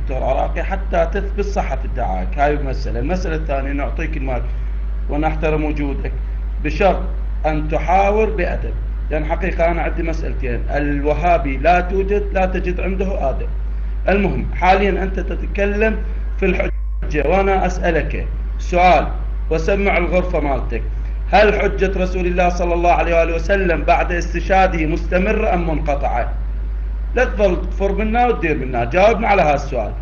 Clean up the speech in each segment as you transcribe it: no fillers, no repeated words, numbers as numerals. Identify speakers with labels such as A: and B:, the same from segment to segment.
A: دكتور عراقي حتى تثبت صحة ادعائك. هاي المسألة. المسألة الثانية، نعطيك المايك ونحترم وجودك بشرط أن تحاور بأدب. لأن حقيقة أنا عندي مسألتين، الوهابي لا تجد عنده آدب. المهم حاليا أنت تتكلم في الحجة، وأنا أسألك سؤال وسمع الغرفة مالتك: هل حجة رسول الله صلى الله عليه وآله وسلم بعد استشهاده مستمرة أم منقطعة؟ لا تظل تفر منا وتدير منا، جاوبنا على هذا السؤال.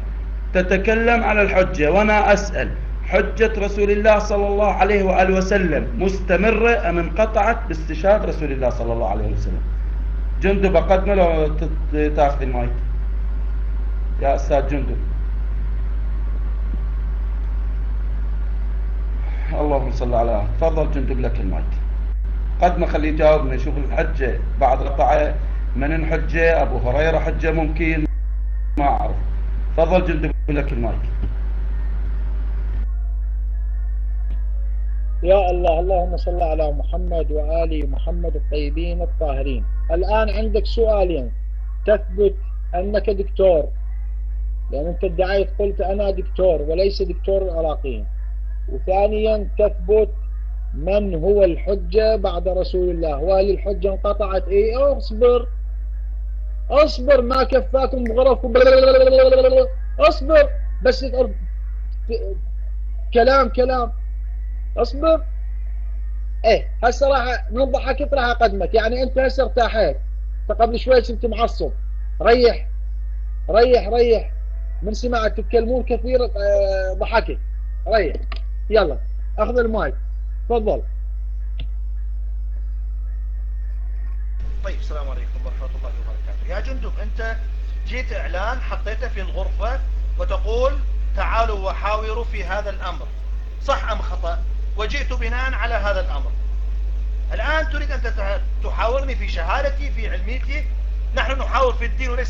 A: تتكلم على الحجة وأنا أسأل: حجة رسول الله صلى الله عليه وآله وسلم مستمرة أم انقطعت باستشهاد رسول الله صلى الله عليه وسلم؟ جندب أقدمه لو تاخذ المايك يا أستاذ جندب. اللهم صل على، تفضل جندب لك المايك. قدمه خليه يجاوبنا، نشوف الحجة بعد قطعة من الحجة، أبو هريرة حجة ممكن، ما أعرف. تفضل جندب لك المايك.
B: يا الله، اللهم صل على محمد وآل محمد الطيبين الطاهرين. الآن عندك سؤالين: تثبت أنك دكتور، لأن أنت ادعيت قلت أنا دكتور وليس دكتور العراقيين، وثانيا تثبت من هو الحجة بعد رسول الله، وهل الحجة انقطعت؟ إيه اصبر اصبر، ما كفاكم بغرفكم، اصبر بس، كلام كلام، اصبر. ايه هسه راح من ضحكت راح اقدمك، يعني انت هسه ارتاحيت، قبل شوي كنت معصب. ريح ريح ريح، من سمعت تتكلمون كثير ضحكت. ريح، يلا اخذ المايك، تفضل.
C: طيب، السلام عليكم ورحمة الله وبركاته. يا جندب، انت جيت اعلان حطيته في الغرفة وتقول تعالوا وحاوروا في هذا الامر، صح ام خطأ؟ وجئت بناء على هذا الأمر. الآن تريد أن تحاورني في شهادتي في علميتي؟ نحن نحاور في الدين وليس.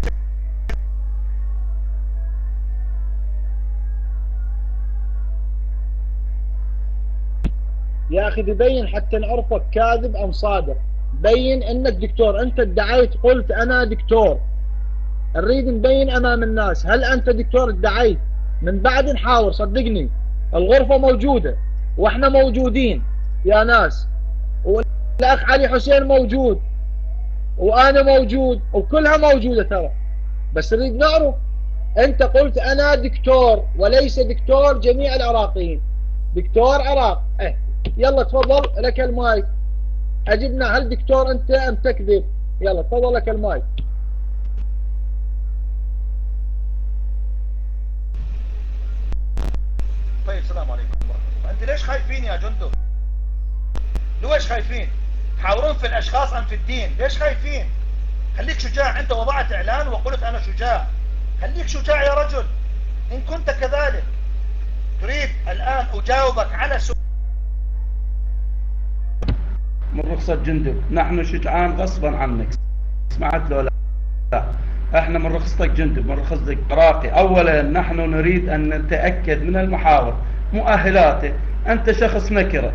B: يا أخي ببين حتى نعرفك كاذب أم صادق، بين أنك دكتور. أنت ادعيت قلت أنا دكتور، نريد نبين أمام الناس هل أنت دكتور ادعيت. من بعد نحاور، صدقني الغرفة موجودة واحنا موجودين يا ناس، والاخ علي حسين موجود وانا موجود وكلها موجودة ترى، بس نريد نعرف. انت قلت انا دكتور وليس دكتور جميع العراقيين، دكتور عراق. اه يلا تفضل لك المايك، اجبنا هل دكتور انت ام تكذب؟ يلا تفضل لك المايك.
C: طيب، السلام عليكم ورحمة الله. انت ليش خايفين يا جندب؟ ليش خايفين؟ تحاورون في الاشخاص ام في الدين؟ ليش خايفين؟ خليك شجاع. انت وضعت اعلان وقلت انا شجاع، خليك شجاع يا رجل ان كنت كذلك. تريد الان اجاوبك على سؤال
A: من رخصة جندب، نحن شجعان غصبا عنك، سمعت لو لا؟ احنا من رخصتك جندب، من رخصتك عراقي. اولا نحن نريد ان نتأكد من المحاور مؤهلاته. انت شخص نكرة،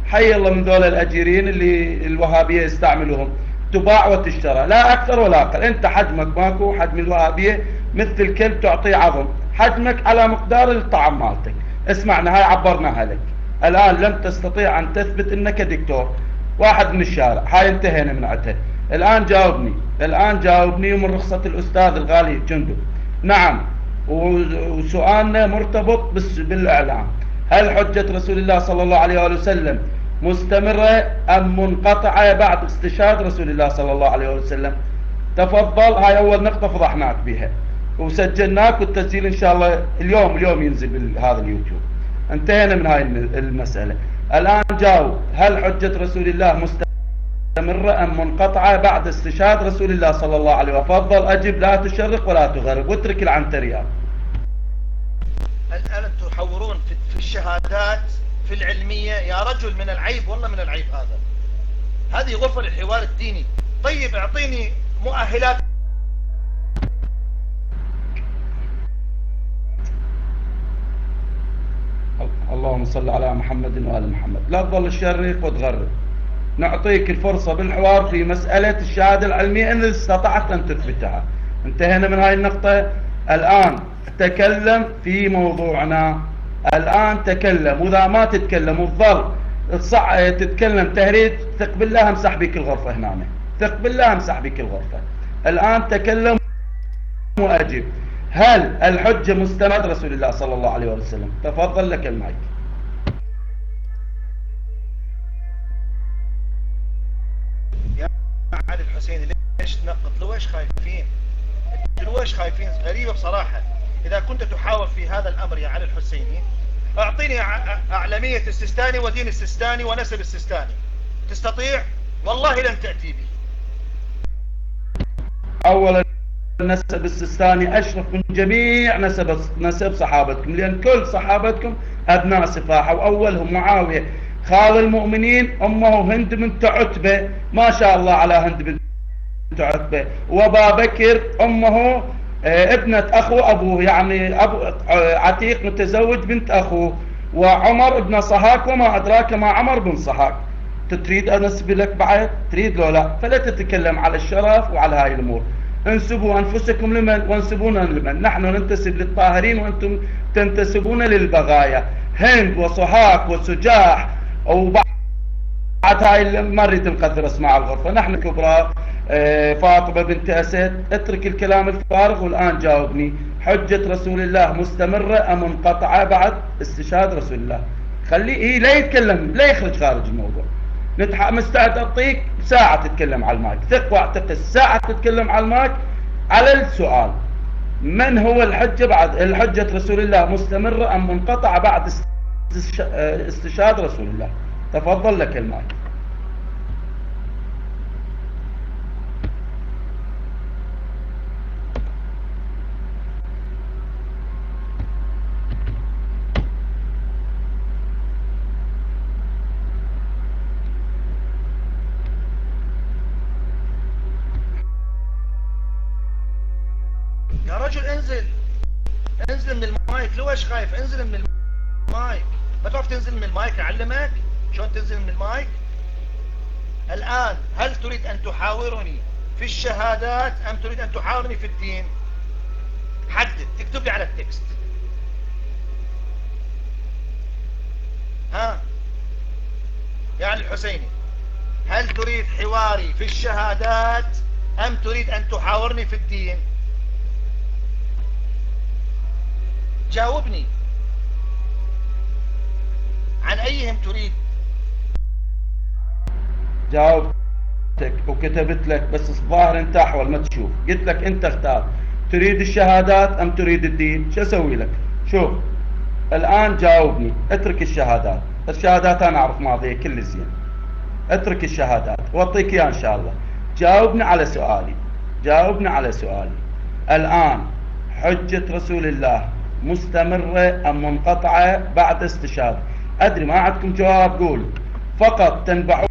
A: حي الله من ذول الاجيرين اللي الوهابية يستعملوهم، تباع وتشترى لا اكثر ولا اقل. انت حجمك ماكو، حجم الوهابية مثل الكلب تعطيه عظم، حجمك على مقدار الطعام مالتك. اسمعنا، هاي عبرناها لك. الان لم تستطيع ان تثبت انك دكتور، واحد من الشارع، هاي انتهينا من عندها. الآن جاوبني، الآن جاوبني ومن رخصة الأستاذ الغالي جندب. نعم، وسؤالنا مرتبط بالإعلام: هل حجة رسول الله صلى الله عليه وآله وسلم مستمرة أم منقطعة بعد استشهاد رسول الله صلى الله عليه وسلم؟ تفضل. هاي أول نقطة فضحناك بها وسجلناك، والتسجيل إن شاء الله اليوم ينزل بهذا اليوتيوب. انتهينا من هاي المسألة. الآن جاوب: هل حجة رسول الله مستمرة أم منقطعة بعد استشهاد رسول الله صلى الله عليه وسلم؟ تفضل أجب، لا تشرق ولا تغرب، واترك العنتريات.
C: الآن تحورون في الشهادات في العلمية يا رجل، من العيب والله من العيب هذا. هذه غرفة للحوار الديني. طيب اعطيني مؤهلات.
A: اللهم صل على محمد وآل محمد. لا تظل الشرق وتغرب، نعطيك الفرصة بالحوار في مسألة الشهادة العلمية إن استطعت أن تثبتها. انتهينا من هاي النقطة. الآن تكلم في موضوعنا الآن، تكلم، وإذا ما تتكلم وتظل تتكلم تهريج، ثق بالله امسح بك الغرفة هنا، ثق بالله امسح بك الغرفة. الآن تكلم وأجب، هل الحجة مستند رسول الله صلى الله عليه وسلم؟ تفضل لك المايك.
C: يا علي الحسيني ليش تنقط؟ لويش خايفين؟ لويش خايفين؟ غريبة بصراحة. إذا كنت تحاور في هذا الأمر يا علي الحسيني، أعطيني أعلمية السيستاني ودين السيستاني ونسب السيستاني، تستطيع؟ والله لن تأتي به.
A: أولا نسب السيستاني أشرف من جميع نسب صحابتكم، لأن كل صحابتكم أبناء سفاحة، وأولهم معاوية خال المؤمنين، أمه هند بنت عتبة، ما شاء الله على هند بنت عتبة، وأبا بكر أمه ابنة أخو أبوه، يعني أبو عتيق متزوج بنت أخوه، وعمر ابن صهاك، وما أدراك ما عمر بن صهاك. تريد أنسب لك بعد؟ تريد لو لا؟ فلا تتكلم على الشرف وعلى هاي الأمور. انسبوا أنفسكم لمن وانسبونا لمن؟ نحن ننتسب للطاهرين وأنتم تنتسبون للبغايا. هند وصهاك وسجاح وبعد هاي ما نريد نقدر اسماء الغرفة. نحن كبرى فاطمة بنت أسد. اترك الكلام الفارغ والآن جاوبني، حجة رسول الله مستمرة أم منقطعة بعد استشهاد رسول الله؟ خليه لا يتكلم، لا يخرج خارج الموضوع. مستعد أعطيك ساعة تتكلم على المايك، ثق واعتقد ساعة تتكلم على المايك على السؤال، من هو الحجة بعد الحجة رسول الله مستمرة أم منقطعة بعد استشهاد رسول الله؟ تفضل لك المايك.
C: يا رجل انزل، انزل من المايك، لويش خايف؟ انزل من المايك. ما تعرف تنزل من المايك؟ اعلمك شلون تنزل من المايك. الآن هل تريد أن تحاورني في الشهادات أم تريد أن تحاورني في الدين؟ حدد، اكتب لي على ال text. ها يا علي الحسيني، هل تريد حواري في الشهادات أم تريد أن تحاورني في الدين؟ جاوبني، عن أيهم تريد؟
A: جاوبتك وكتبت لك، بس الظاهر انت احول ما تشوف. قلت لك انت اختار، تريد الشهادات ام تريد الدين؟ شو اسوي لك؟ شوف الان جاوبني، اترك الشهادات، الشهادات انا اعرف ماضيها كل زين، اترك الشهادات واعطيك اياها ان شاء الله. جاوبني على سؤالي، جاوبني على سؤالي الان، حجة رسول الله مستمرة ام منقطعة بعد استشهاد؟ ادري ما عندكم جواب، قولوا فقط تنبعون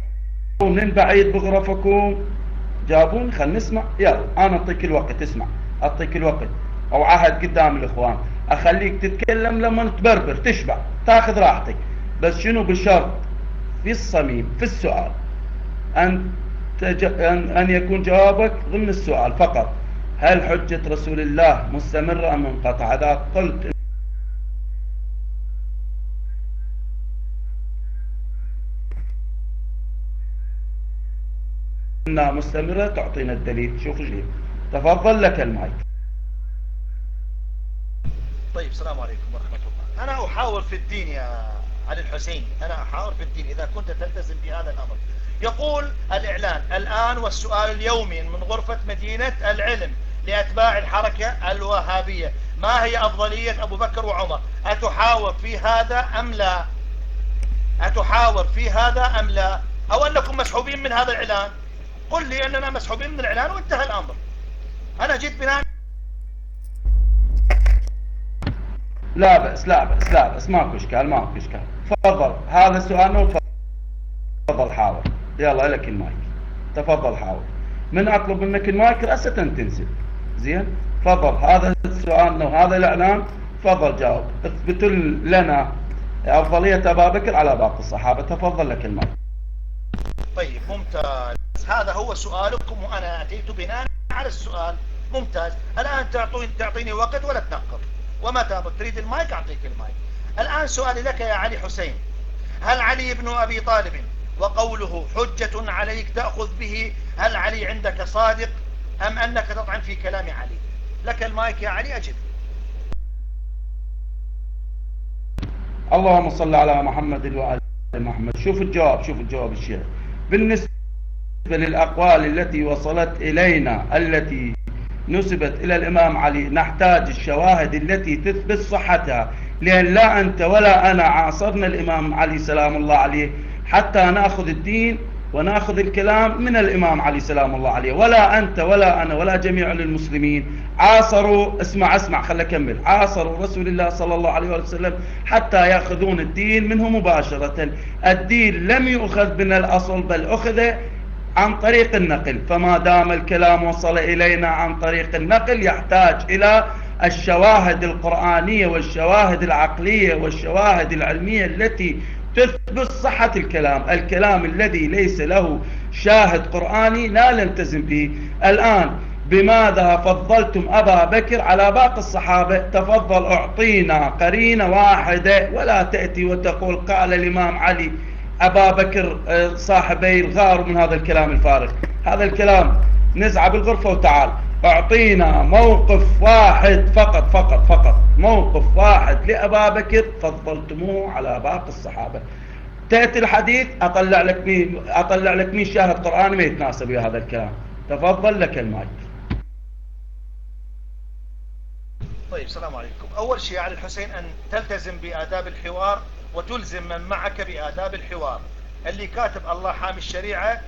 A: من بعيد بغرفكم. جابون، خلينا نسمع. يلا انا اعطيك الوقت، اسمع اعطيك الوقت او عهد قدام الاخوان، اخليك تتكلم لما تبربر تشبع تاخذ راحتك، بس شنو بشرط في الصميم في السؤال ان يكون جوابك ضمن السؤال فقط. هل حجة رسول الله مستمرة ام منقطعة؟ اذا قلت انها مستمرة تعطينا الدليل. شوف ايش. تفضل لك المايك.
C: طيب السلام عليكم ورحمة الله. أنا أحاور في الدين يا علي الحسيني، أنا أحاور في الدين إذا كنت تلتزم بهذا الأمر. يقول الإعلان الآن والسؤال اليومي من غرفة مدينة العلم لأتباع الحركة الوهابية، ما هي أفضلية أبو بكر وعمر؟ أتحاور في هذا أم لا؟ أتحاور في هذا أم لا؟ أو أنكم مسحوبين من هذا الإعلان؟ قل لي أننا مسحوبين من الإعلان وانتهى الأمر. أنا جيت بناء.
A: لا بأس لا بأس لا بأس، ماكو إشكال ماكو إشكال. تفضل، هذا سؤالنا، تفضل حاور. يلا لك المايك، تفضل حاور. من أطلب منك المايك رأسا تنزل. زين تفضل، هذا سؤالنا وهذا الإعلان، تفضل جاوب، اثبت لنا أفضلية أبا بكر على باقي الصحابة. تفضل لك المايك.
C: طيب ممتاز، هذا هو سؤالكم وأنا أتيت بناء على السؤال. ممتاز. الآن تعطيني وقت ولا تنقط. ومتى تريد المايك أعطيك المايك. الآن سؤالي لك يا علي حسين، هل علي بن أبي طالب وقوله حجة عليك تأخذ به، هل علي عندك صادق أم أنك تطعن في كلام علي؟ لك المايك يا علي، أجب.
A: اللهم صل على محمد وآل محمد. شوف الجواب، شوف الجواب الشيخ. بالنسبة للأقوال التي وصلت إلينا التي نسبت إلى الإمام علي، نحتاج الشواهد التي تثبت صحتها، لأن لا أنت ولا أنا عاصرنا الإمام علي سلام الله عليه حتى نأخذ الدين ونأخذ الكلام من الإمام علي سلام الله عليه، ولا أنت ولا أنا ولا جميع المسلمين عاصروا، اسمع اسمع خل أكمل، عاصروا رسول الله صلى الله عليه وسلم حتى يأخذون الدين منه مباشرة. الدين لم يؤخذ من الأصل بل أخذ عن طريق النقل، فما دام الكلام وصل إلينا عن طريق النقل يحتاج إلى الشواهد القرآنية والشواهد العقلية والشواهد العلمية التي تثبت صحة الكلام. الكلام الذي ليس له شاهد قرآني لا نلتزم به. الآن بماذا فضلتم أبا بكر على باقي الصحابة؟ تفضل أعطينا قرينة واحدة، ولا تأتي وتقول قال الإمام علي أبا بكر صاحبي الغار من هذا الكلام الفارغ. هذا الكلام نزعه بالغرفة وتعال أعطينا موقف واحد فقط فقط فقط، موقف واحد لأبا بكر فضلتموه على باقي الصحابة. تأتي الحديث أطلع لك مين، أطلع لك مين شاهد قرآني ما يتناسب ويا هذا الكلام. تفضل لك المايك.
C: طيب السلام عليكم. أول شيء على الحسين أن تلتزم بآداب الحوار وتلزم من معك بآداب الحوار. اللي كاتب الله حامي الشريعة،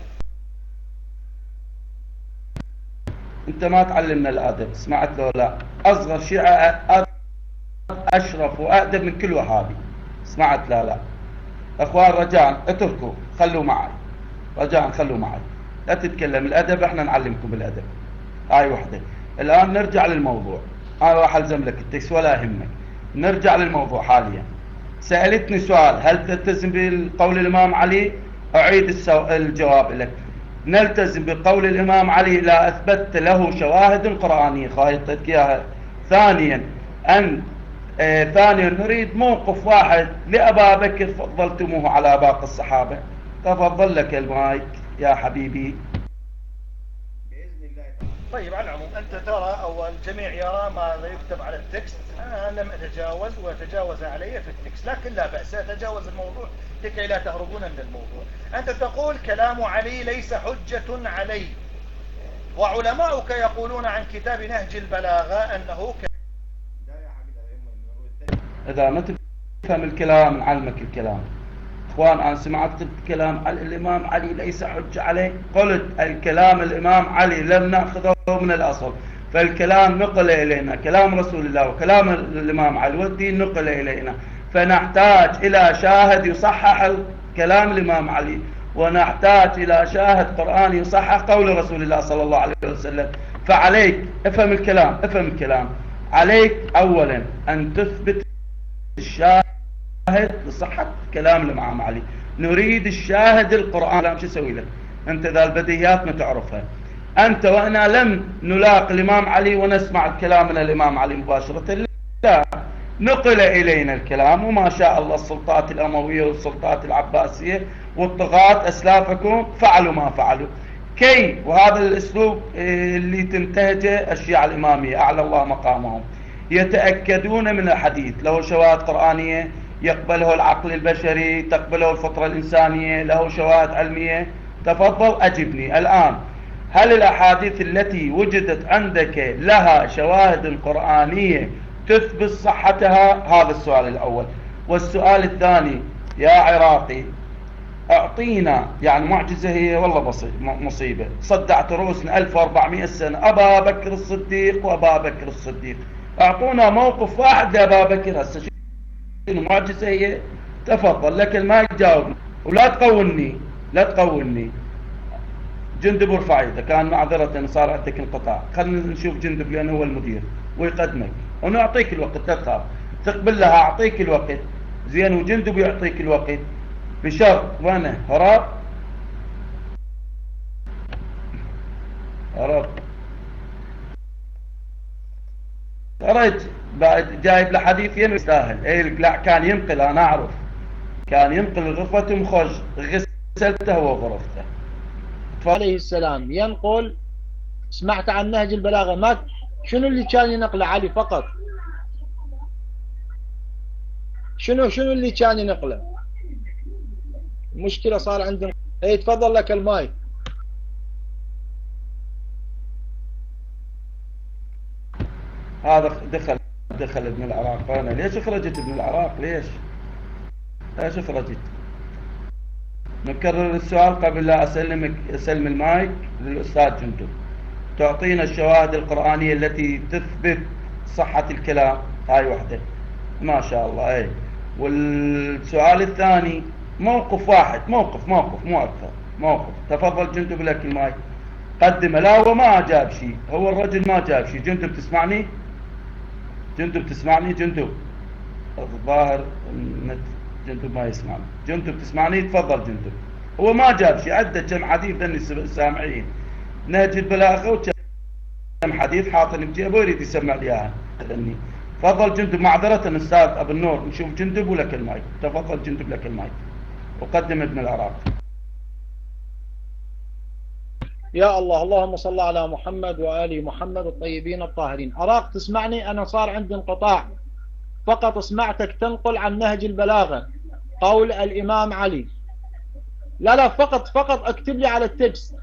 A: انت ما تعلمنا الادب، سمعت لو لا؟ اصغر شيعة اشرف وادب من كل وهابي، سمعت؟ لا لا اخوان رجاء اتركوا، خلوا معي رجاء، خلوا معي، لا تتكلم الادب، احنا نعلمكم الادب. هاي وحده. الان نرجع للموضوع، انا راح الزم لك ال text ولا يهمك. نرجع للموضوع حاليا. سألتني سؤال، هل تلتزم بقول الامام علي؟ اعيد الجواب لك. نلتزم بقول الإمام علي لا أثبت له شواهد قرآنية، خايطتك إياها. ثانيا أن ثانيا نريد موقف واحد لأبا بكر فضلتموه على باقي الصحابة. تفضل لك المايك يا حبيبي.
C: بإذن الله. طيب على العموم أنت ترى أو الجميع يرى ما يكتب على ال text. أنا لم أتجاوز وتجاوز علي في ال text، لكن لا بأس أتجاوز الموضوع لكي لا تهربون من الموضوع. أنت تقول كلام علي ليس حجة علي، وعلماؤك يقولون عن كتاب نهج البلاغة أنه
A: إذا ما تفهم الكلام نعلمك الكلام. اخوان انا سمعت الكلام على الامام علي ليس حجة عليه، قلت الكلام الامام علي لم ناخذه من الاصل، فالكلام نقل الينا، كلام رسول الله وكلام الامام علي والدين نقل الينا، فنحتاج الى شاهد يصحح كلام الامام علي، ونحتاج الى شاهد قرآني يصحح قول رسول الله صلى الله عليه وسلم. فعليك افهم الكلام، افهم الكلام. عليك اولا ان تثبت الشاهد لصحة كلام الإمام علي. نريد الشاهد القرآن. شو اسوي لك أنت؟ ذا البديهيات ما تعرفها أنت، وأنا لم نلاق الإمام علي ونسمع الكلام من الإمام علي مباشرة، لا، نقل إلينا الكلام. وما شاء الله السلطات الأموية والسلطات العباسية والطغاة أسلافكم فعلوا ما فعلوا، كي وهذا الأسلوب اللي تنتهجه الشيعة الإمامية أعلى الله مقامهم، يتأكدون من الحديث، له شواهد قرآنية يقبله العقل البشري، تقبله الفطرة الإنسانية، له شواهد علمية. تفضل أجبني الآن، هل الأحاديث التي وجدت عندك لها شواهد قرآنية تثبت صحتها؟ هذا السؤال الأول. والسؤال الثاني يا عراقي، أعطينا يعني معجزة، هي والله بسيط مصيبة صدعت رؤوسنا 1400 سنة، أبا بكر الصديق وأبا بكر الصديق، أعطونا موقف واحد لأبا بكر. هسه شنو معجزة هي؟ تفضل لك المايك، جاوبني ولا تقولني، لا تقولني. جندب ارفع ايدك، كان معذرة صار عندك انقطاع، خلينا نشوف جندب لأنه هو المدير ويقدمك ونعطيك الوقت، لا تخاف، ثق بالله أعطيك الوقت زين، وجندب يعطيك الوقت بشرط. وانا هرب هرب خرج. بعد جايب له حديثين يستاهل. اي لا كان ينقل، انا اعرف كان ينقل غرفته، مخرج غسلته هو غرفته.
B: عليه السلام ينقل. سمعت عن نهج البلاغة، ما شنو اللي كان ينقله علي فقط؟ شنو اللي كان ينقله؟ المشكلة صار عندنا. اي تفضل لك المايك.
A: هذا دخل ابن العراق. انا ليش خرجت ابن العراق؟ ليش خرجت؟ نكرر السؤال قبل لا اسلم المايك للاستاذ جندب. تعطينا الشواهد القرآنية التي تثبت صحة الكلام، هاي وحدة ما شاء الله. اي والسؤال الثاني موقف واحد، موقف مو اكثر، موقف. تفضل جندب لك المايك، قدمه. لا هو ما جاب شيء، هو الرجل ما جاب شيء. جندب تسمعني؟ جندب تسمعني؟ جندب الظاهر النت جندب ما يسمعني. جندب تسمعني؟ تفضل جندب. هو ما جاب شيء، عدى كم حديث ذني سامعين نهج البلاغه وكم حديث حاطن بجيبه ويريد يسمع لي اياها. تفضل جندب. معذره استاذ ابو النور، نشوف جندب ولك المايك. تفضل جندب لك المايك، وقدم ابن العراق.
B: يا الله، اللهم صل على محمد وآل محمد الطيبين الطاهرين. عراق تسمعني؟ أنا صار عندي انقطاع، فقط سمعتك تنقل عن نهج البلاغة قول الإمام علي. لا لا، فقط اكتب لي على ال text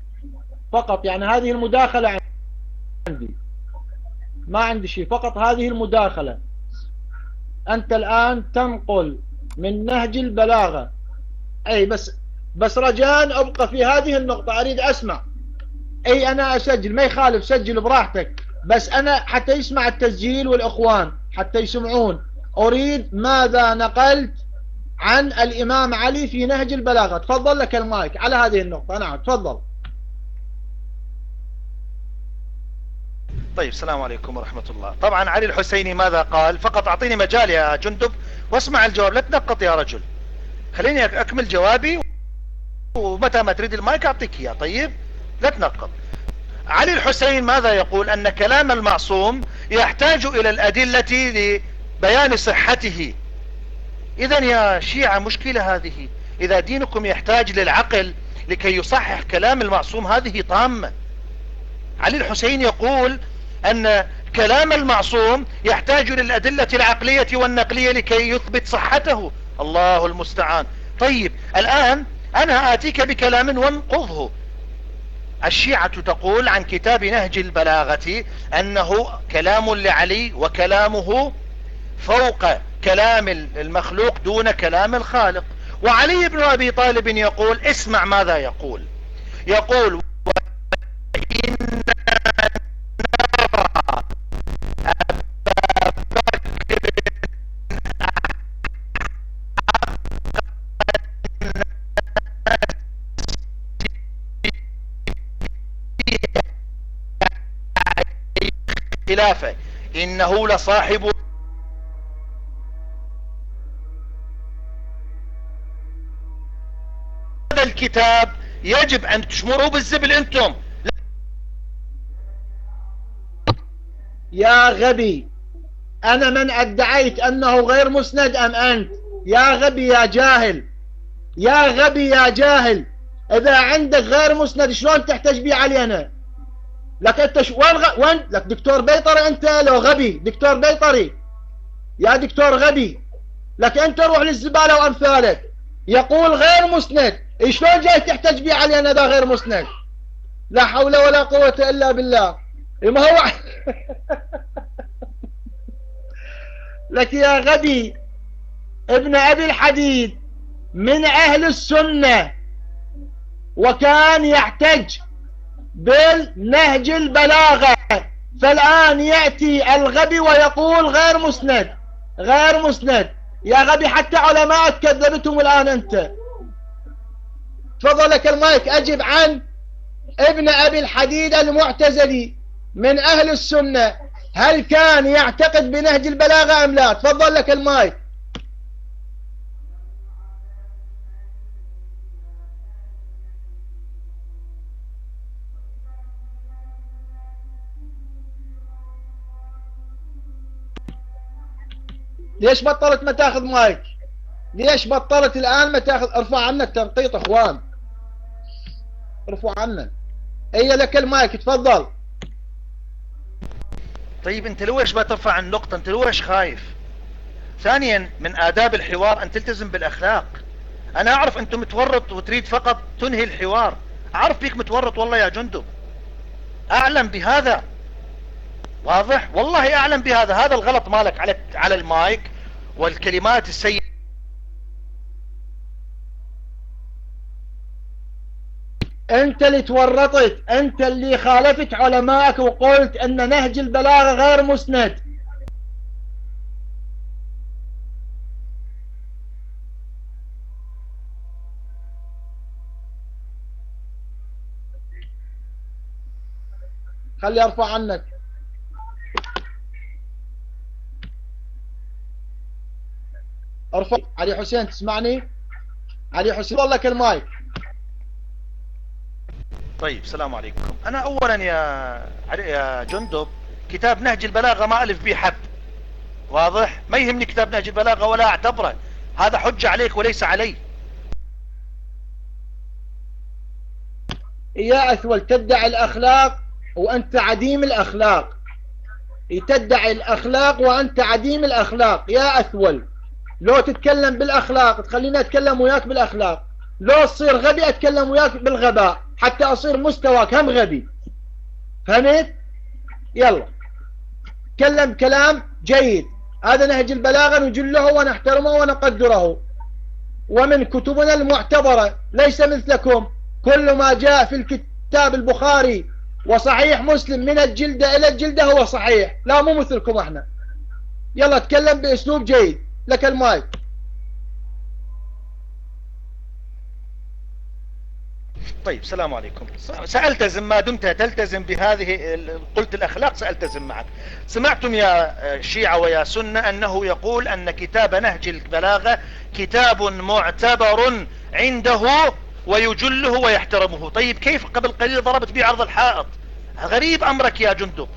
B: فقط، يعني هذه المداخلة عندي، ما عندي شيء، فقط هذه المداخلة. أنت الآن تنقل من نهج البلاغة. أي بس رجاء أبقى في هذه النقطة، أريد أسمع. أي أنا أسجل، ما يخالف، سجل براحتك، بس أنا حتى يسمع التسجيل والإخوان حتى يسمعون. أريد ماذا نقلت عن الإمام علي في نهج البلاغة. تفضل لك المايك على هذه النقطة. نعم تفضل.
C: طيب السلام عليكم ورحمة الله. طبعا علي الحسيني ماذا قال؟ فقط أعطيني مجال يا جندب واسمع الجواب، لا تنقط يا رجل، خليني أكمل جوابي ومتى ما تريد المايك أعطيك إياه. طيب لا تنقط. علي الحسين ماذا يقول؟ أن كلام المعصوم يحتاج إلى الأدلة لبيان صحته. إذن يا شيعة مشكلة هذه، إذا دينكم يحتاج للعقل لكي يصحح كلام المعصوم هذه طامة. علي الحسين يقول أن كلام المعصوم يحتاج للأدلة العقلية والنقلية لكي يثبت صحته. الله المستعان. طيب الآن أنا آتيك بكلام وانقضه. الشيعة تقول عن كتاب نهج البلاغة أنه كلام لعلي وكلامه فوق كلام المخلوق دون كلام الخالق. وعلي بن أبي طالب يقول، اسمع ماذا يقول، يقول وإن نرى أبا بكر خلافه إنه لصاحب هذا الكتاب، يجب أن تشمروا بالزبل أنتم.
B: يا غبي، أنا من أدعيت أنه غير مسند أم أنت؟ يا غبي يا جاهل، يا غبي يا جاهل، إذا عندك غير مسند شلون تحتج بي علينا؟ لك أنت وين لك دكتور بيطري أنت؟ لو غبي دكتور بيطري يا دكتور غبي، لك أنت روح للزبالة وأمثالك. يقول غير مسند، شلون جاي تحتج بي علينا إذا غير مسند؟ لا حول ولا قوة إلا بالله. ما هو لك يا غبي، ابن أبي الحديد من أهل السنة وكان يحتج بالنهج البلاغة، فالآن يأتي الغبي ويقول غير مسند، غير مسند. يا غبي حتى علماء كذبتهم الآن أنت. تفضل لك المايك، أجب عن ابن أبي الحديد المعتزلي من أهل السنة، هل كان يعتقد بنهج البلاغة أم لا؟ تفضل لك المايك. ليش بطلت ما تاخذ مايك؟ ليش بطلت الآن ما تاخذ؟ ارفع عنا التنقيط اخوان، ارفعوا عنا. اي لك المايك، تفضل.
C: طيب انت ليش ما ترفع النقطة؟ انت ليش خايف؟ ثانيا، من آداب الحوار أن تلتزم بالأخلاق. أنا أعرف أنت متورط وتريد فقط تنهي الحوار، أعرف فيك متورط والله يا جندب، أعلم بهذا، واضح؟ والله أعلم بهذا. هذا الغلط مالك على المايك والكلمات السيئة.
B: أنت اللي تورطت، أنت اللي خالفت علمائك وقلت أن نهج البلاغة غير مسند. خلي أرفع عنك. ارفع. علي حسين تسمعني؟ علي حسين والله لك المايك.
C: طيب السلام عليكم. أنا أولا يا جندب، كتاب نهج البلاغة ما ألف به حد، واضح؟ ما يهمني كتاب نهج البلاغة ولا أعتبره، هذا حجة عليك وليس علي.
B: يا أثول، تدعي الأخلاق وأنت عديم الأخلاق. تدعي الأخلاق وأنت عديم الأخلاق يا أثول. لو تتكلم بالأخلاق تخليني أتكلم وياك بالأخلاق، لو تصير غبي أتكلم وياك بالغباء حتى أصير مستواك هم غبي. فهمت؟ يلا تكلم كلام جيد. هذا نهج البلاغة نجله ونحترمه ونقدره، ومن كتبنا المعتبرة، ليس مثلكم كل ما جاء في الكتاب البخاري وصحيح مسلم من الجلدة إلى الجلدة هو صحيح. لا، مو مثلكم احنا. يلا تكلم بأسلوب جيد، لك المايك.
C: طيب السلام عليكم. سألتزم ما دمت تلتزم بهذه، قلت الأخلاق سألتزم معك. سمعتم يا شيعة ويا سنة أنه يقول أن كتاب نهج البلاغة كتاب معتبر عنده ويجله ويحترمه. طيب كيف قبل قليل ضربت به عرض الحائط؟ غريب أمرك يا جندب.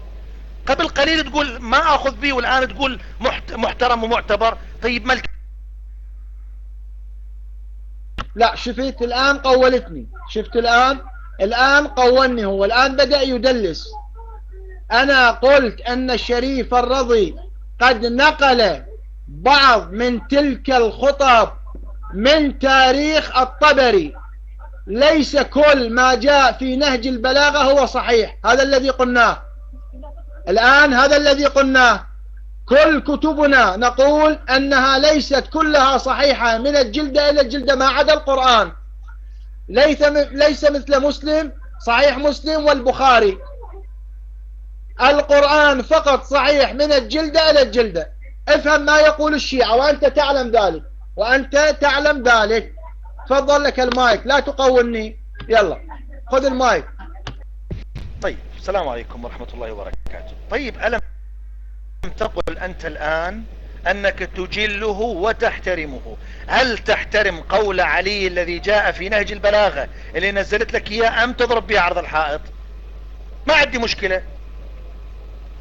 C: قبل قليل تقول ما أخذ به، والآن تقول محترم ومعتبر. طيب ما
B: لا، شفت الآن قولتني، شفت الآن، الآن قولني هو الآن بدأ يدلس. أنا قلت أن الشريف الرضي قد نقل بعض من تلك الخطب من تاريخ الطبري، ليس كل ما جاء في نهج البلاغة هو صحيح. هذا الذي قلناه الآن، هذا الذي قلناه. كل كتبنا نقول أنها ليست كلها صحيحة من الجلدة إلى الجلدة ما عدا القرآن. ليس مثل مسلم، صحيح مسلم والبخاري. القرآن فقط صحيح من الجلدة إلى الجلدة. افهم ما يقول الشيعة وأنت تعلم ذلك، وأنت تعلم ذلك. تفضل لك المايك، لا تقولني. يلا خذ المايك.
C: طيب السلام عليكم ورحمة الله وبركاته. طيب ألم تقل أنت الآن أنك تجله وتحترمه؟ هل تحترم قول علي الذي جاء في نهج البلاغة اللي نزلت لك إياه أم تضرب به عرض الحائط؟ ما عندي مشكلة.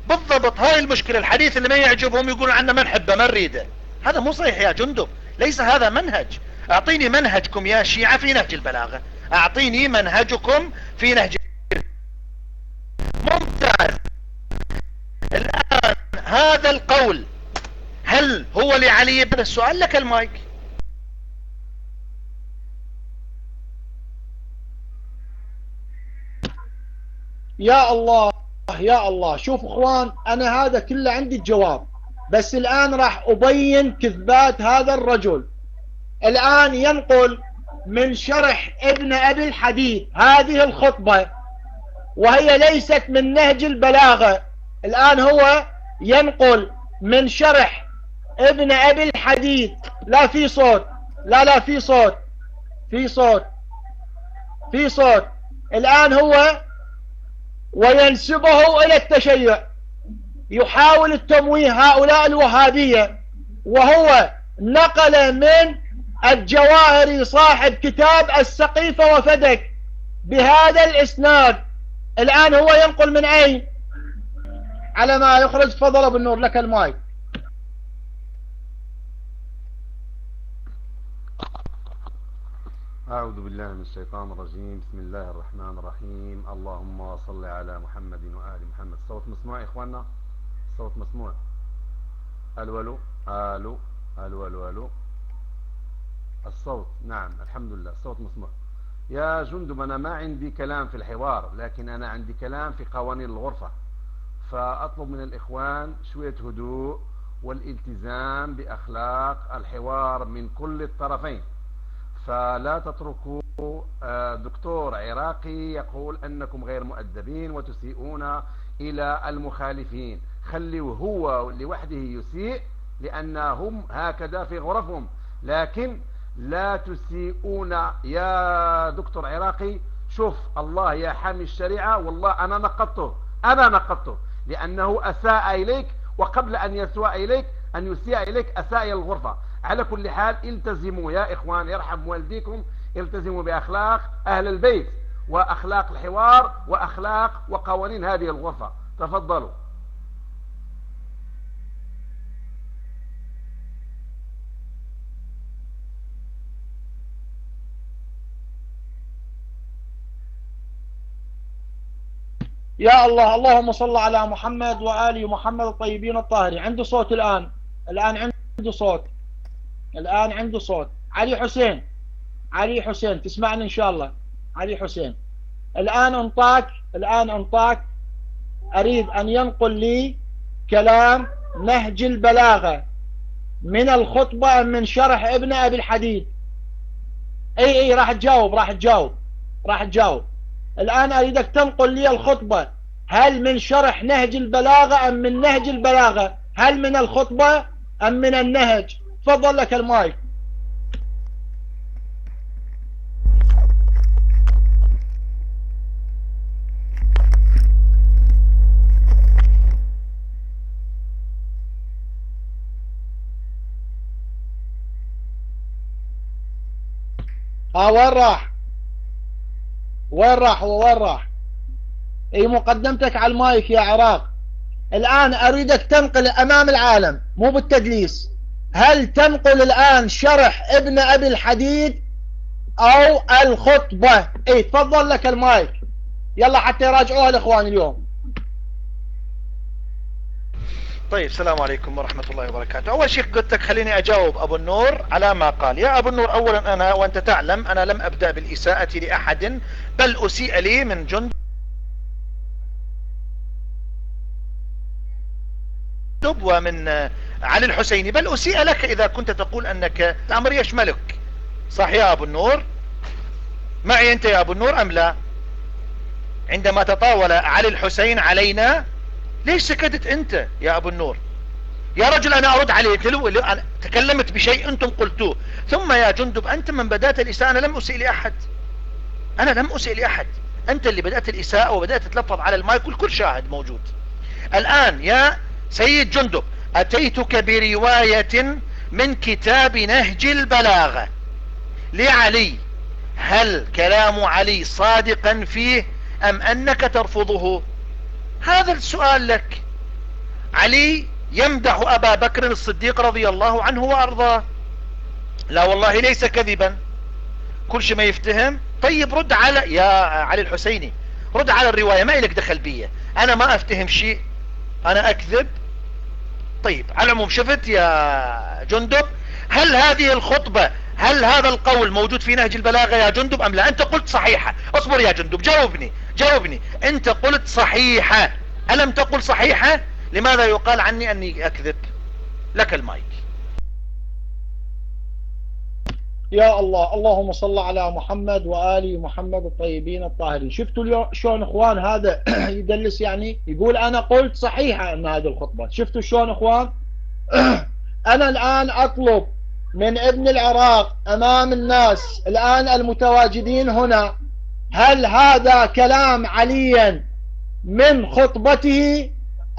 C: بالضبط هاي المشكلة. الحديث اللي ما يعجبهم يقولون عنا ما نحبه ما نريده. هذا مو صحيح يا جندب، ليس هذا منهج. أعطيني منهجكم يا شيعة في نهج البلاغة، أعطيني منهجكم في نهج. ممتاز. الآن هذا القول هل هو لعلي؟ بن السؤال لك المايك.
B: يا الله يا الله، شوف اخوان، انا هذا كله عندي الجواب، بس الان راح ابين كذبات هذا الرجل. الان ينقل من شرح ابن ابي الحديد هذه الخطبة، وهي ليست من نهج البلاغة. الان هو ينقل من شرح ابن ابي الحديد. لا في صوت، لا لا في صوت، في صوت، في صوت. الان هو وينسبه إلى التشيع، يحاول التمويه هؤلاء الوهابية، وهو نقل من الجواهري صاحب كتاب السقيفة وفدك بهذا الإسناد. الآن هو ينقل من أين؟ على ما يخرج. تفضل أبو النور، لك المايك.
D: أعوذ بالله من الشيطان الرجيم. بسم الله الرحمن الرحيم. اللهم صل على محمد وآل محمد. الصوت مسموع يا إخواننا؟ الصوت مسموع؟ ألو ألو ألو ألو ألو ألو. الصوت نعم، الحمد لله الصوت مسموع. يا جندب أنا ما عندي كلام في الحوار، لكن أنا عندي كلام في قوانين الغرفة، فأطلب من الإخوان شوية هدوء والالتزام بأخلاق الحوار من كل الطرفين. فلا تتركوا دكتور عراقي يقول أنكم غير مؤدبين وتسيئون إلى المخالفين. خليه هو لوحده يسيء لأنهم هكذا في غرفهم، لكن لا تسيئون يا دكتور عراقي. شوف الله يا حامي الشريعة، والله أنا نقضته، أنا نقضته لأنه أساء إليك، وقبل أن يسوء إليك أن يسيء إليك أساء إلى الغرفة. على كل حال التزموا يا إخوان، يرحم والديكم، التزموا بأخلاق أهل البيت وأخلاق الحوار وأخلاق وقوانين هذه الغرفة. تفضلوا.
B: يا الله، اللهم صل على محمد وآل محمد الطيبين الطاهرين. عنده صوت الآن، الآن عنده صوت، الآن عنده صوت. علي حسين، علي حسين تسمعني إن شاء الله؟ علي حسين الآن انطاك، الآن انطاك. أريد أن ينقل لي كلام نهج البلاغة من الخطبة من شرح ابن أبي الحديد. أي أي راح تجاوب، راح تجاوب، راح تجاوب. الآن أريدك تنقل لي الخطبة، هل من شرح نهج البلاغة أم من نهج البلاغة؟ هل من الخطبة أم من النهج؟ تفضل لك المايك. ها وين راح؟ وين راح هو؟ وين راح؟ اي مقدمتك على المايك يا عراق. الآن أريدك تنقل أمام العالم، مو بالتدليس. هل تنقل الآن شرح ابن أبي الحديد أو الخطبة؟ اي تفضل لك المايك، يلا حتى يراجعوها الإخوان اليوم.
C: طيب، السلام عليكم ورحمة الله وبركاته. أول شيء قلت لك خليني أجاوب أبو النور على ما قال. يا أبو النور، أولا أنا وأنت تعلم أنا لم أبدأ بالإساءة لأحد، بل أسيء لي من جندب ومن علي الحسيني، بل أسيء لك إذا كنت تقول أنك الأمر يشملك. صح يا أبو النور؟ معي أنت يا أبو النور أم لا؟ عندما تطاول علي الحسين علينا ليش سكتت أنت يا أبو النور؟ يا رجل أنا أرد عليك، أنا تكلمت بشيء أنتم قلتوه. ثم يا جندب أنت من بدأت الإساءة، أنا لم أسيء لأحد، أنا لم أسيء لأحد، أنت اللي بدأت الإساءة وبدأت تتلفظ على المايك والكل شاهد موجود. الآن يا سيد جندب أتيتك برواية من كتاب نهج البلاغة لعلي، هل كلام علي صادقا فيه أم أنك ترفضه؟ هذا السؤال لك. علي يمدح أبا بكر الصديق رضي الله عنه وأرضاه، لا والله ليس كذبا، كل شيء ما يفتهم. طيب رد على يا علي الحسيني، رد على الرواية، ما إلك دخل بي، أنا ما أفتهم شيء، أنا أكذب. طيب على العموم شفت يا جندب، هل هذه الخطبة، هل هذا القول موجود في نهج البلاغة يا جندب أم لا؟ أنت قلت صحيحة. اصبر يا جندب، جاوبني جاوبني، أنت قلت صحيحة، ألم تقل صحيحة؟ لماذا يقال عني أني أكذب؟ لك المايك.
B: يا الله، اللهم صل على محمد وآل محمد الطيبين الطاهرين. شفتوا اليوم شلون اخوان هذا يدلس، يعني يقول انا قلت صحيحة ان هذه الخطبة. شفتوا شلون اخوان؟ انا الان اطلب من ابن العراق امام الناس الان المتواجدين هنا، هل هذا كلام عليا من خطبته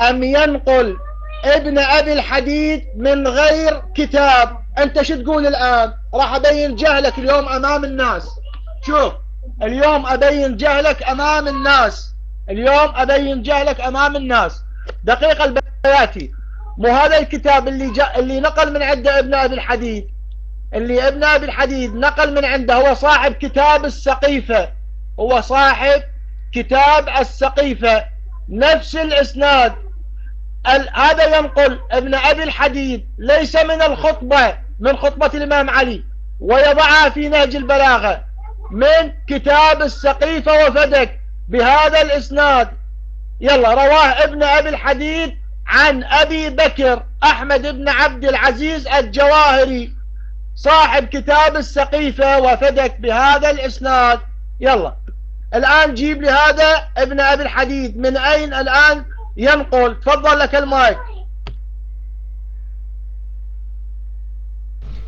B: ام ينقل ابن ابي الحديد من غير كتاب؟ انت شو تقول الان؟ راح ابين جهلك اليوم امام الناس. شوف اليوم ابين جهلك امام الناس، اليوم ابين جهلك امام الناس. دقيقة البياتي، مو هذا الكتاب اللي نقل من عنده ابن ابي الحديد، اللي ابن أبي الحديد نقل من عنده هو صاحب كتاب السقيفة، هو صاحب كتاب السقيفة، نفس الإسناد. هذا ينقل ابن أبي الحديد ليس من الخطبة، من خطبة الإمام علي، ويضعها في نهج البلاغة من كتاب السقيفة وفدك بهذا الإسناد. يلا، رواه ابن أبي الحديد عن أبي بكر أحمد بن عبد العزيز الجواهري صاحب كتاب السقيفة وفدك بهذا الإسناد. يلا الآن جيب لي هذا ابن أبي الحديد من أين الآن ينقل. تفضل لك المايك.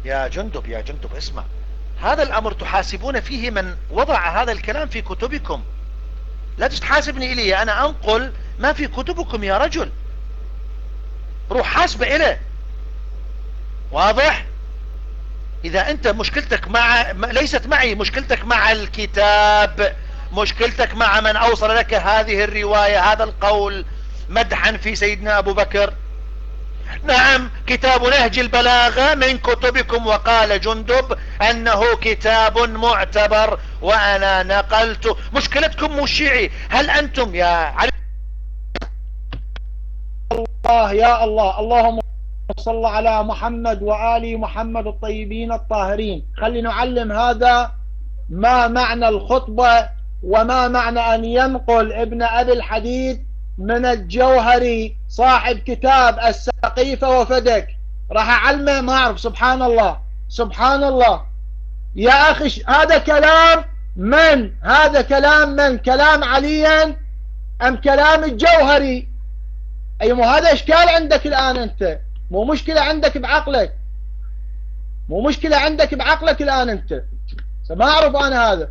C: يا جندب يا جندب اسمع، هذا الأمر تحاسبون فيه من وضع هذا الكلام في كتبكم، لا تحاسبني إلي، أنا أنقل ما في كتبكم يا رجل، روح حاسبه إليه. واضح؟ إذا أنت مشكلتك مع، ليست معي، مشكلتك مع الكتاب، مشكلتك مع من أوصل لك هذه الرواية، هذا القول مدحا في سيدنا أبو بكر. نعم، كتاب نهج البلاغة من كتبكم، وقال جندب أنه كتاب معتبر وأنا نقلت. مشكلتكم مو شيعي. هل أنتم يا علي؟
B: الله يا الله، اللهم صل على محمد وآل محمد الطيبين الطاهرين. خلينا نعلم هذا ما معنى الخطبة وما معنى أن ينقل ابن أبي الحديد من الجوهري صاحب كتاب السقيفة وفدك. راح أعلمه ما أعرف. سبحان الله سبحان الله يا أخي، هذا كلام من؟ هذا كلام من؟ كلام عليا أم كلام الجوهري؟ أي مو هذا إشكال عندك الآن أنت، مو مشكلة عندك بعقلك، مو مشكلة عندك بعقلك الآن أنت. ما أعرف أنا هذا.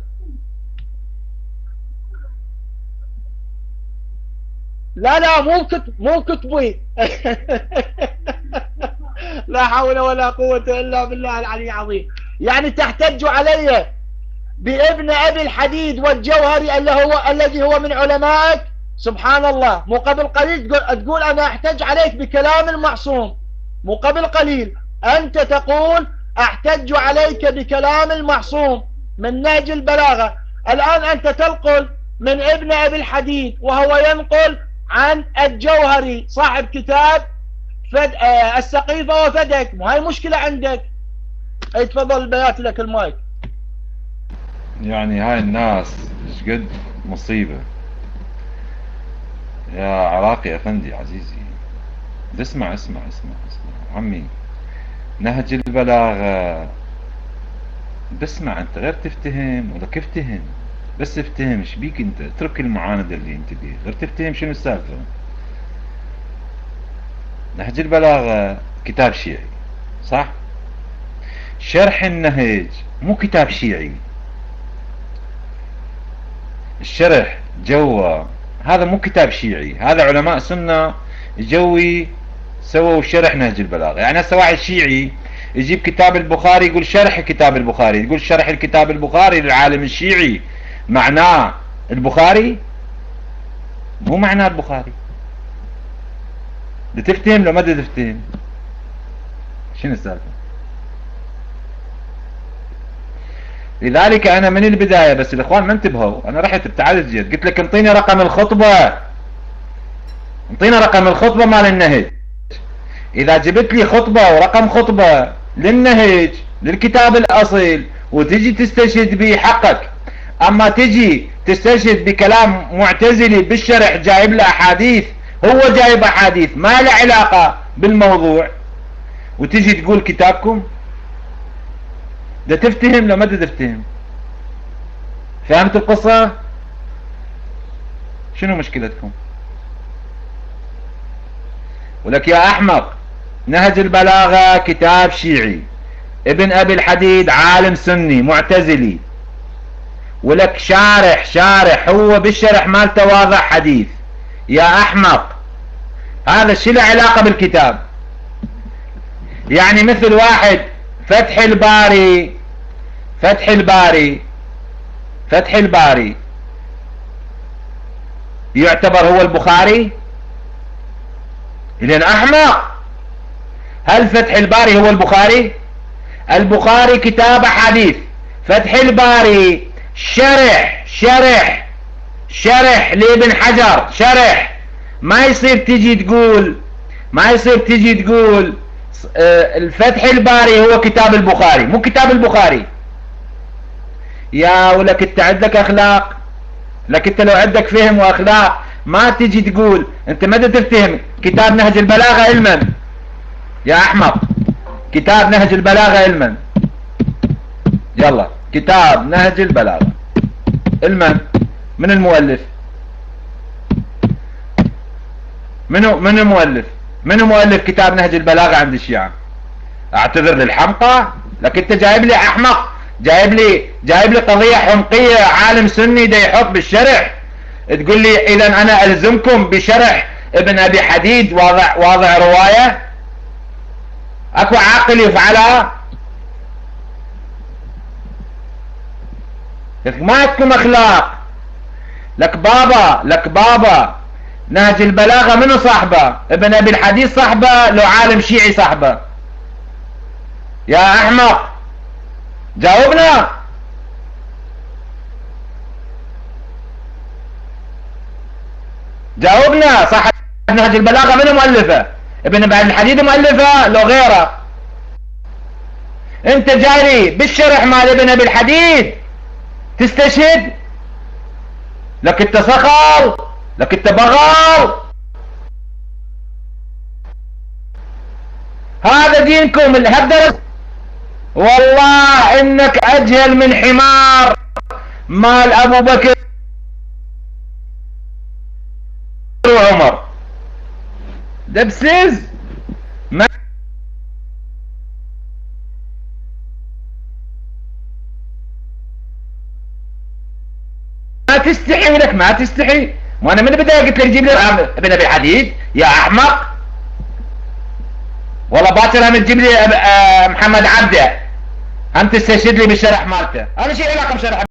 B: لا لا، مو كتبي. لا حول ولا قوة إلا بالله العلي العظيم. يعني تحتج علي بابن أبي الحديد والجوهري الذي هو من علمائك؟ سبحان الله. مو قبل قليل تقول أنا أحتج عليك بكلام المعصوم، مو قبل قليل أنت تقول أحتج عليك بكلام المعصوم من نهج البلاغة. الآن أنت تنقل من ابن أبي الحديد وهو ينقل عن الجوهري صاحب كتاب السقيفة وفدك. ما هاي مشكلة عندك. اي تفضل البيات لك المايك.
E: يعني هاي الناس شقد مصيبة يا عراقي افندي عزيزي. اسمع اسمع اسمع اسمع عمي، نهج البلاغة بسمع انت غير تفتهم ولا كيف تهم؟ بس افتهم ايش بيك انت، اترك المعاندة اللي انت بيه، غير تفتهم شنو السالفة. نهج البلاغة كتاب شيعي صح؟ شرح النهج مو كتاب شيعي، الشرح جوا هذا مو كتاب شيعي، هذا علماء سنة جوي سووا شرح نهج البلاغة. يعني هسه واحد شيعي يجيب كتاب البخاري يقول شرح كتاب البخاري، يقول شرح الكتاب البخاري للعالم الشيعي، معناه البخاري؟ مو معناه البخاري. لتفتهم لو ما تفتهم شنو السالفة؟ لذلك انا من البداية، بس الاخوان ما انتبهوا، انا رحت ابتعدت جيت قلت لك انطيني رقم الخطبة، انطينا رقم الخطبة مال النهج. اذا جبت لي خطبة ورقم خطبة للنهج للكتاب الاصيل وتجي تستشهد به حقك، اما تجي تستشهد بكلام معتزلي بالشرح جايب له احاديث، هو جايب احاديث ما له علاقة بالموضوع، وتجي تقول كتابكم ده، تفتهم لو ما تفتهم؟ فهمت القصة؟ شنو مشكلتكم؟ ولك يا احمق، نهج البلاغة كتاب شيعي، ابن ابي الحديد عالم سني معتزلي، ولك شارح هو بالشرح مالته واضح حديث. يا احمق، هذا الشيء له علاقة بالكتاب. يعني مثل واحد فتح الباري، فتح الباري، فتح الباري يعتبر هو البخاري؟ لأن أحمق. هل فتح الباري هو البخاري؟ البخاري كتاب أحاديث، فتح الباري شرح شرح شرح لابن حجر شرح. ما يصير تجي تقول، ما يصير تجي تقول الفتح الباري هو كتاب البخاري، مو كتاب البخاري. يا ولك انت عندك اخلاق، لك انت لو عندك فهم واخلاق ما تجي تقول انت ما تفتهم كتاب نهج البلاغة علما يا احمق. كتاب نهج البلاغة علما، يلا كتاب نهج البلاغة علما، من المؤلف؟ من المؤلف؟ من مؤلف كتاب نهج البلاغة عند الشيعة؟ اعتذر للحمقى، لكن انت جايب لي احمق، جايب لي قضية حمقية، عالم سني دا يحط بالشرح، تقول لي اذا انا الزمكم بشرح ابن ابي حديد واضع رواية؟ اكو عاقل يفعلها؟ ما عندكم اخلاق. لك بابا، لك بابا نهج البلاغة منو صاحبه؟ ابن ابي الحديد صاحبه لو عالم شيعي صاحبه؟ يا احمق جاوبنا. جاوبنا، صاحب نهج البلاغة منو مؤلفه؟ ابن ابي الحديد مؤلفه لو غيره؟ انت جاري بالشرح مال ابن ابي الحديد تستشهد؟ لك انت صخر، لك انت بغل. هذا دينكم الهدرس. والله انك اجهل من حمار مال ابو بكر وعمر. دبسز ما تستحي، لك ما تستحي. وانا من البداية قلت لك جيب لي ابن ابي الحديد يا احمق. والله باكر هم تجيب لي محمد عبده، هم تستشهد لي بالشرح مالته. انا شيء علاقة بشرح